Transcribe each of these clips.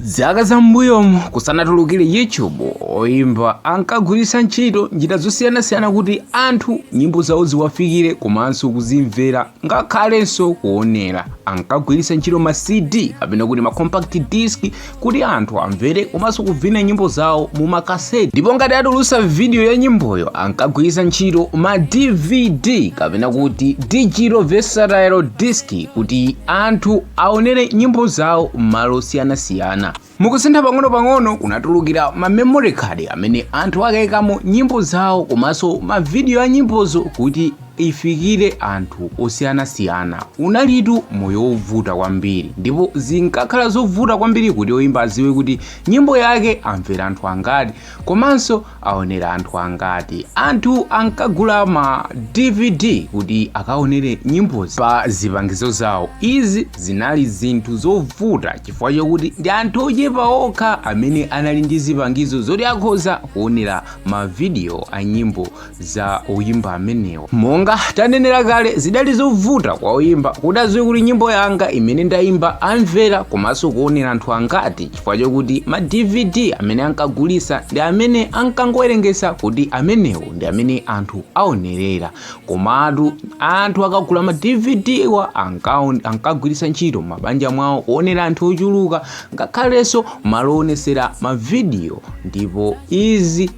Zaka zam'mbuyomu kusanatulukire YouTube, oyimba ankagwiritsa ntchito njira zosiyanasiyana kuti anthu nyimbo zawo ziwafikire komanso kuzimvera ngakhalenso kuonera. Ankagwiritsa ntchito ma CD kapena kuti ma compact disc kuti anthu amvere komanso kuvina nyimbo zawo mu makaseti. Ndipo ngati atulutsa video ya nyimboyo ankagwiritsa ntchito ma DVD kapena kuti digital versatile disc kuti anthu aonere nyimbo zawo m'malo osiyanasiyana. Mukusintha pang'ono-pang'ono kunatulukira ma memory card amene anthu akayikamo nyimbo zawo komanso ma video a nyimbozo kuti ifikire anthu osiyanasiyana. Unalitu moyo wovuta kwambiri ndipo zinkakhala zovuta kwambiri kuti oyimba adziwe kuti nyimbo yake amvera anthu angati komanso aonera anthu angati. Anthu ankagula ma DVD kuti akaonere nyimbozi pa zipangizo zawo. Izi zinali zinthu zovuta chifukwa chokuti ndi anthu ochepa okha amene anali ndi zipangizo zoti akhoza kuonera mavidiyo a nyimbo za oyimba amenewa. Monga tanenera kale, zidali zovuta kwa oyimba kuti adziwe kuti nyimbo yanga imene ndayimba amvera komanso kuonera anthu angati chifukwa chokuti ma DVD amene ankagulisa ndi amene ankangowerengesa kuti amenewo ndi amene anthu aonerera. Komatu anthu akagula ma DVD wa ankagwiritsa ntchito m'mabanja mwawo kuonera anthu ochuluka ngakhalenso malo oonesera mavidiyo, ndipo izi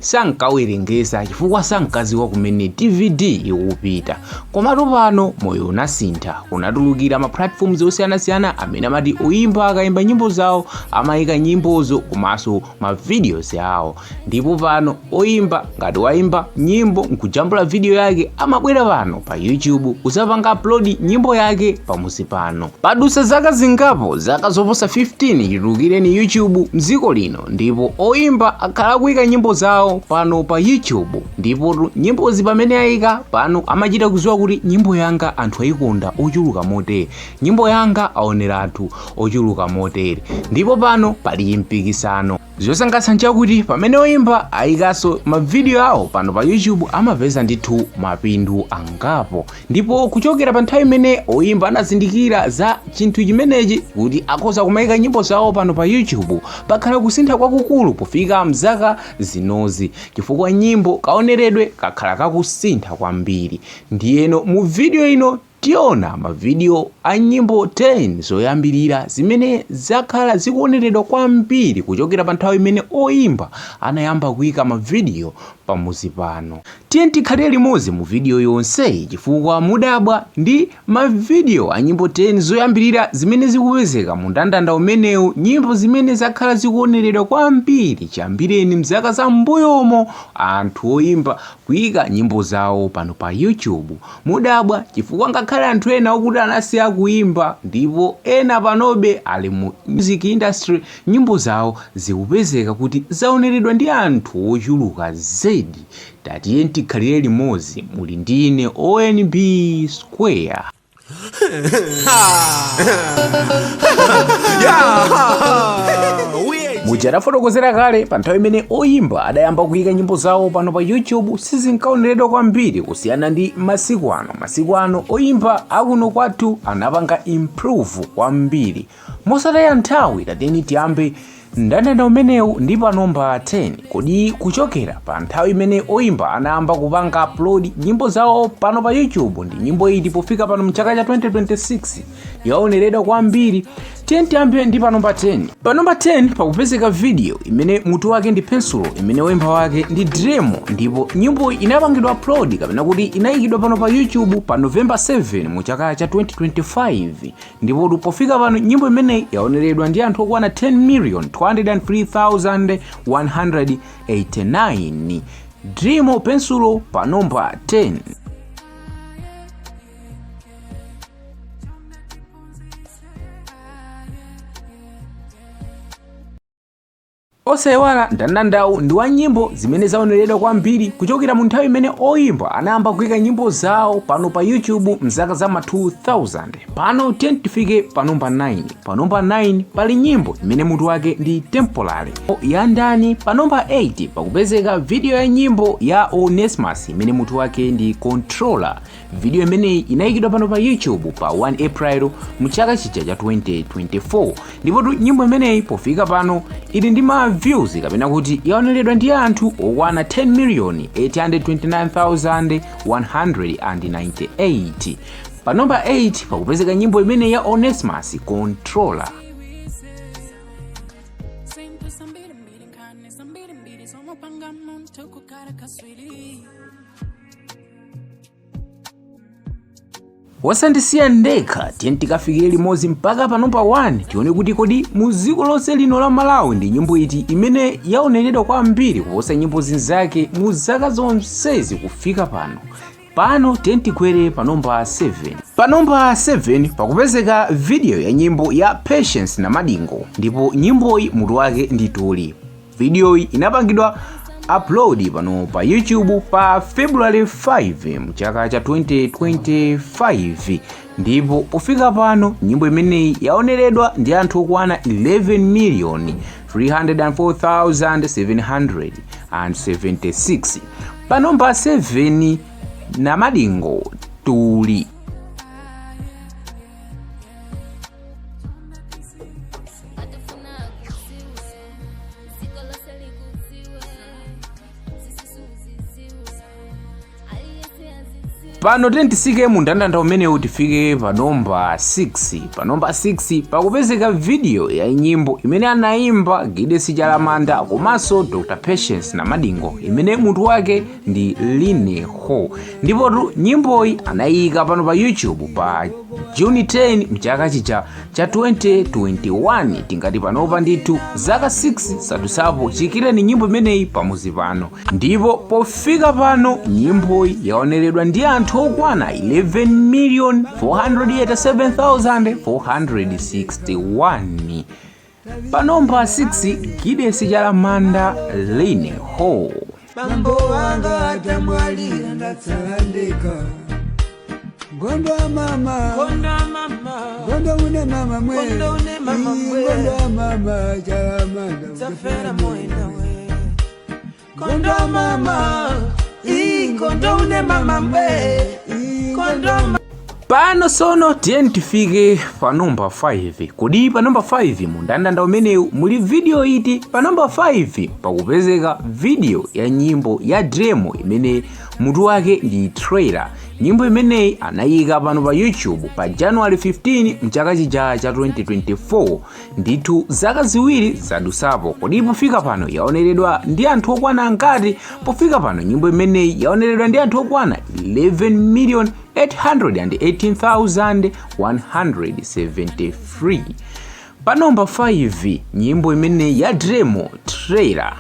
sankawerengesa chifukwa sankaziwa kumene DVD ikupita. Komatu pano moyo unasintha, kunatulukira ma platforms osiyanasiyana amene amati oyimba akayimba nyimbo zawo amayika nyimbozo komanso ma videos awo. Ndipo pano oyimba ngati wayimba nyimbo nkujambula video yake amabwera pano pa YouTube kuzapanga upload nyimbo yake pamuzi pano. Padusa zaka zingapo, zaka zoposa 15 chitulukireni YouTube mdziko lino, ndipo oyimba akhala akuyika nyimbo zawo pano pa YouTube. Ndipo nyimbozi pamene ayika pano amachita kuziwa kuti nyimbo yanga anthu ayikonda ochuluka motere, nyimbo yanga aonera anthu ochuluka motere. Ndipo pano pali mpikisano. Zosangalatsa nchakuti pamene oyimba ayikanso mavidiyo awo pano pa YouTube amapeza ndithu mapindu angapo. Ndipo kuchokera pa nthawi imene oyimba anazindikira za chinthu chimenechi kuti akhoza kumayika nyimbo zawo pano pa YouTube, pakhala kusintha kwakukulu pofika mzaka zinozi, chifukwa nyimbo kaoneredwe kakhala kakusintha kwambiri. Ndiyeno mu video ino tiona mavidiyo a nyimbo 10 zoyambirira zimene zakhala zikuoneredwa kwambiri kuchokera pa nthawi imene oyimba anayamba kuyika mavidiyo pamuzi pano. Tiye tikhalire limodzi mu video yonseyi chifukwa mudabwa ndi mavidiyo a nyimbo 10 zoyambirira zimene zikupezeka mu ndandanda umenewu, nyimbo zimene zakhala zikuoneredwa kwambiri chiyambireni mzaka za m'mbuyomo anthu oyimba kuyika nyimbo zawo pano pa YouTube. Mudabwa chifukwa ngakhale anthu ena okuti anasiya kuyimba ndipo ena panobe ali mu music industry, nyimbo zawo zikupezeka kuti zaoneredwa ndi anthu ochuluka zedi. Tatiye tikhalire limodzi, muli ndine ONB Square. Muja tafotokozera kale, pa nthawi imene oyimba adayamba kuyika nyimbo zawo pano pa YouTube sizinkaoneredwa kwambiri kusiyana ndi masiku ano. Masiku ano oyimba akuno kwathu anapanga improve kwambiri. Mosataya nthawi, tatiyeni tiyambe ndandanda umenewu ndi pa number 10. Kodi kuchokera pa nthawi imene oyimba anayamba kupanga upload nyimbo zawo pano pa YouTube ndi nyimbo iti pofika pano mchaka cha 2026 yaoneredwa kwambiri? Tiye tiyambe ndi pa number 10. Pa number 10 pakupezeka video imene mutu wake ndi Pensulo, imene woimba wake ndi Dremo, ndipo nyimbo inapangidwa upload kapena kuti inayikidwa pano pa YouTube pa November 7 mu chaka cha 2025. Ndipo pofika pano nyimbo imeneyi yaoneredwa ndi anthu okwana 10,203,189. Dremo, Pensulo, pa number 10. Osayiwala, mndandandawu ndi wa nyimbo zimene zaoneredwa kwambiri kuchokera mu nthawi imene oyimba anayamba kuyika nyimbo zawo pano pa YouTube mzaka za ma 2000. Pano tiye tifike pa number 9. Pa number 9 pali nyimbo imene mutu wake ndi "Temporary" ya ndani? Pa number 8 pakupezeka video ya nyimbo ya Onesimus imene mutu wake ndi "Controller". Video imeneyi inayikidwa pano pa YouTube pa 1 April mu chaka chija cha 2024, ndipotu nyimbo imeneyi pofika pano ili ndi ma views, kapena kuti yaoneredwa ndi anthu okwana 10 million 829,198. Pa number 8 pakupezeka nyimbo imene ya Onesimus, "Controller". Zinthu zambirimbiri, nkhani zambirimbiri zomupanga munthu kukhala kaswiri. Osandisiya ndekha, tiye tikafikire limodzi mpaka pa number 1, tione kuti kodi mu dziko lonse lino la Malawi ndi nyimbo iti imene yaoneredwa kwambiri kuposa nyimbo zinzake mu zaka zonsezi kufika pano. Pano tiye tikwere pa number 7. Pa number 7 pakupezeka video ya nyimbo ya Patience Namadingo, ndipo nyimboyi mutu wake ndi "Tuli". Videoyi inapangidwa upload pano pa YouTube pa February 5 mchaka cha 2025, ndipo pofika pano nyimbo imeneyi yaoneredwa ndi anthu okwana 11 million 304,776. Pa number 7, Namadingo, "Tuli". Atafuna kuziwe, dziko lonse likudziwe, zisisuziziwe, aliyese azidziwe. Pano titsike mu mndandanda umenewu, tifike pa number 6. Pa number 6 pakupezeka video ya nyimbo imene anayimba Gidesi Chalamanda komanso Dr Patience Namadingo imene mutu wake ndi "Line Ho", ndipotu nyimboyi anayika pano pa YouTube pa June 10 mchaka chija cha 2021. Tingati panopa ndithu zaka 6 zadutsapo chiyikireni nyimbo imeneyi pamuzi pano, ndipo pofika pano nyimboyi yaoneredwa ndi anthu okwana 11 million 487,461. Pa number 6, Gidesi Chalamanda, "Line Ho". Bambo wanga atamwalira, ndatsala ndekha. Ngondo wa mama, ngondo une mama mwe. Ngondo une mama mwe. Ngondo wa mama Chalamanda. Tafera moenda we, kondo mama. Ii, kondo une mama mwe, kondo. Pano sono tiye tifike pa number 5. Kodi pa number 5 mu mndandanda umenewu muli video iti? Pa number 5 pakupezeka video ya nyimbo ya Dremo imene mutu wake ndi "Trailer". Nyimbo imeneyi anayika pano pa YouTube pa January 15 mchaka chija cha 2024. Ndithu zaka 2 zadutsapo. Kodi pofika pano yaoneredwa ndi anthu okwana angati? Pofika pano nyimbo imeneyi yaoneredwa ndi anthu okwana 11 million 818,173. Pa number 5, nyimbo imene ya Dremo, "Trailer".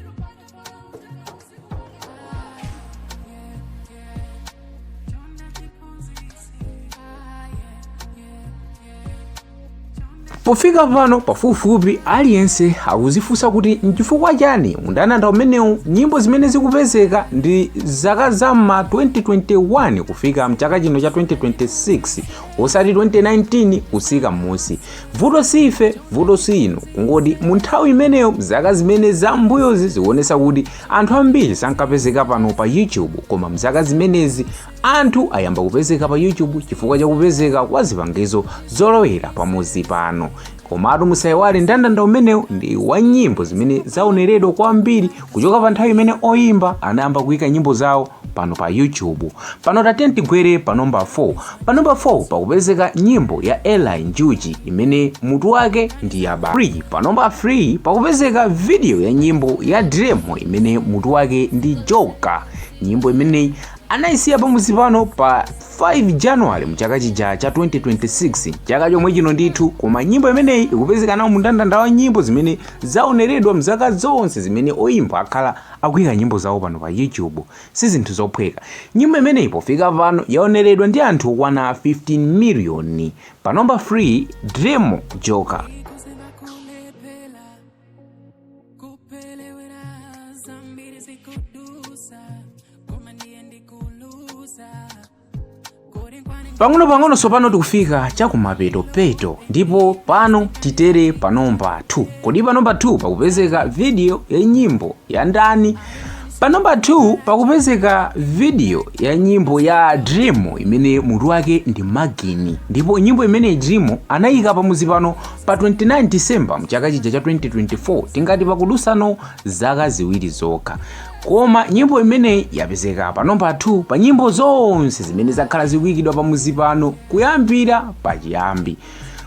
Pofika pano pafupifupi aliyense akuzifunsa kuti nchifukwa chani mundandanda umenewu nyimbo zimene zikupezeka ndi zaka za ma 2021 kufika mchaka chino cha 2026, osati 2019 kusika m'musi. Vuto si ife, vuto si inu, kungoti mu nthawi imeneyo, zaka zimene za mbuyozi, zikuonesa kuti anthu ambiri sankapezeka pano pa YouTube. Koma mzaka zimenezi anthu ayamba kupezeka pa YouTube chifukwa chakupezeka kwa zipangizo zolowera pamuzi pano. Komatu musayiwale, ndandanda umenewu ndi wa nyimbo zimene zaoneredwa kwambiri kuchoka pa nthawi imene oyimba anayamba kuyika nyimbo zawo pano pa YouTube. Pano tatiyeni tigwere pa number 4. Pa number 4 pakupezeka nyimbo ya Eli Njuchi imene mutu wake ndi "Yaba". 3, pa number 3 pakupezeka video ya nyimbo ya Dremo imene mutu wake ndi "Joka". Nyimbo imeneyi anayisiya pamuzi pano pa 5 January mchaka chija cha 2026, chaka chomwe chino ndithu. Koma nyimbo imeneyi ikupezeka nawo mndandanda wa nyimbo zimene zaoneredwa mzaka zonse zimene oyimba akhala akuyika nyimbo zawo pano pa YouTube. Si zinthu zophweka. Nyimbo imeneyi pofika pano yaoneredwa ndi anthu okwana 15 miliyoni. Pa number 3, Dremo, "Joka". Kulepela. zikudusa koma ndiye ndikuluza kodi nkwani. Pang'ono-pang'ono sopano tikufika chakumapeto peto, ndipo pano titere pa nomba 2. Kodi pa nomba 2 pakupezeka video ya nyimbo ya ndani? Pa nomba 2 pakupezeka video ya nyimbo ya Driemo imene mutu wake ndi Magini, ndipo nyimbo imeneyi Driemo anayika pamuzi pano pa 29 December mchaka chija cha 2024. Tingati pakudusano zaka 2 zokha, koma nyimbo imeneyi yapezeka pa nomba 2 pa nyimbo zonse zimene zakhala zikuyikidwa pamuzi pano kuyambira pachiyambi.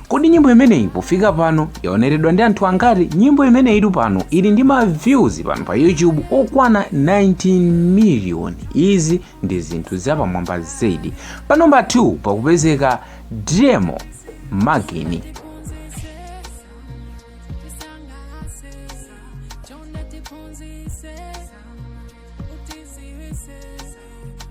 Kodi nyimbo imeneyi pofika pano yaoneredwa ndi anthu angati? Nyimbo imeneyitu pano ili ndi ma views pano pa YouTube okwana 19 million. Izi ndi zinthu zapamwamba zedi. Pa nomba 2 pakupezeka Driemo, Magini. Tisangalase chonde, tiphunzise, utiziwise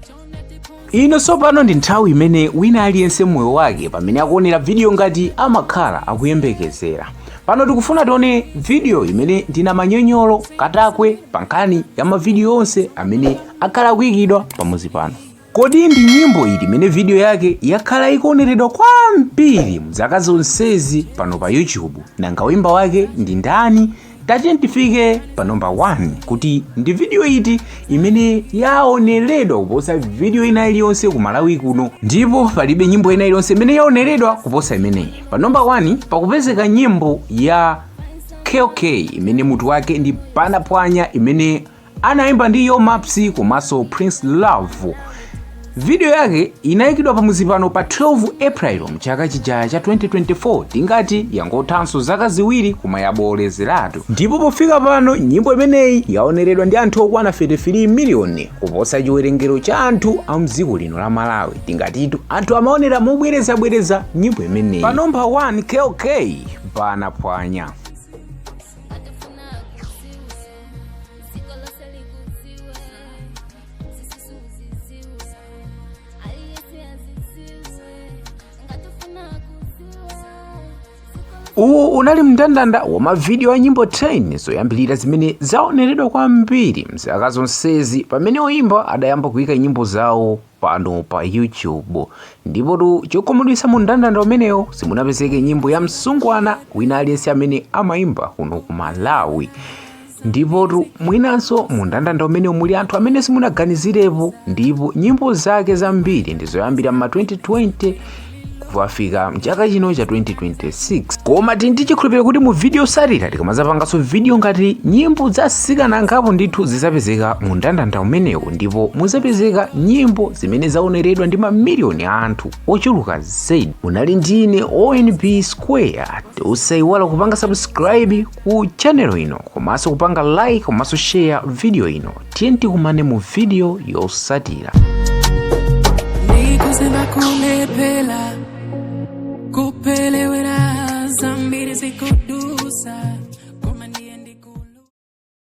chonde, tiphunzise. Ino tsopano ndi nthawi imene wina aliyense moyo wake pamene akuonera video ngati amakhala akuyembekezera. Pano tikufuna tione video imene ndina manyonyolo katakwe pa nkhani ya mavidiyo onse amene akhala akuyikidwa pamuzi pano. Kodi ndi nyimbo iti imene video yake yakhala ikuoneredwa kwambiri mzaka zonsezi pano pa YouTube? Nanga wimba wake ndi ndani? Tatiye tifike pa nomba 1 kuti ndi video iti imene yaoneredwa kuposa video ina iliyonse ku Malawi kuno, ndipo palibe nyimbo ina iliyonse imene yaoneredwa kuposa imeneyi. Pa nomba 1 pakupezeka nyimbo ya KK imene mutu wake ndi Panapwanya, imene anayimba ndi Yo Maps komanso Prince Love. Video yake inayikidwa pamuzi pano pa 12 April mchaka chija cha 2024. Tingati yangothanso zaka 2 koma yabolezeratu, ndipo pofika pano nyimbo imeneyi yaoneredwa ndi anthu okwana 33 miliyoni, kuposa chiwerengero cha anthu a mdziko lino la Malawi. Tingatitu anthu amaonera mobwerezabwereza nyimbo imeneyi. Pa nomba 1, KK, Panapwanya. Atafuna kuziwe, dziko lonse likudziwe, zisusu uziziwe, aliyese azidziwe, ngatafuna kudziwe dziko. Uwu unali mndandanda wa mavidiyo a nyimbo 10 zoyambirira zimene zaoneredwa kwambiri mzaka zonsezi pamene oyimba adayamba kuyika nyimbo zawo pano pa YouTube. Ndipotu chokhumudwitsa, mu mndandanda umenewo simunapezeke nyimbo ya msungwana wina aliyense amene amayimba kuno ku Malawi. Ndipotu mwinanso mu mndandanda umenewo muli anthu amene simunaganizirepo, ndipo nyimbo zake zambiri ndi zoyambira ma 2020 kukafika mchaka chino cha 2026. Koma tili ndi chikhulupiriro kuti mu video yotsatira tikamazapanganso video ngati nyimbo za atsikana angapo ndithu zizapezeka mu mndandanda umenewo, ndipo muzapezeka nyimbo zimene zaoneredwa ndi mamiliyoni a anthu ochuluka zedi. Munali ndine ONB Square. Usayiwala kupanga subscribe ku channel ino, komanso kupanga like komanso share video ino. Tiye tikumane mu video yotsatira. Ndikuzemba, kulephera, kupelewera, zambiri zikudusa.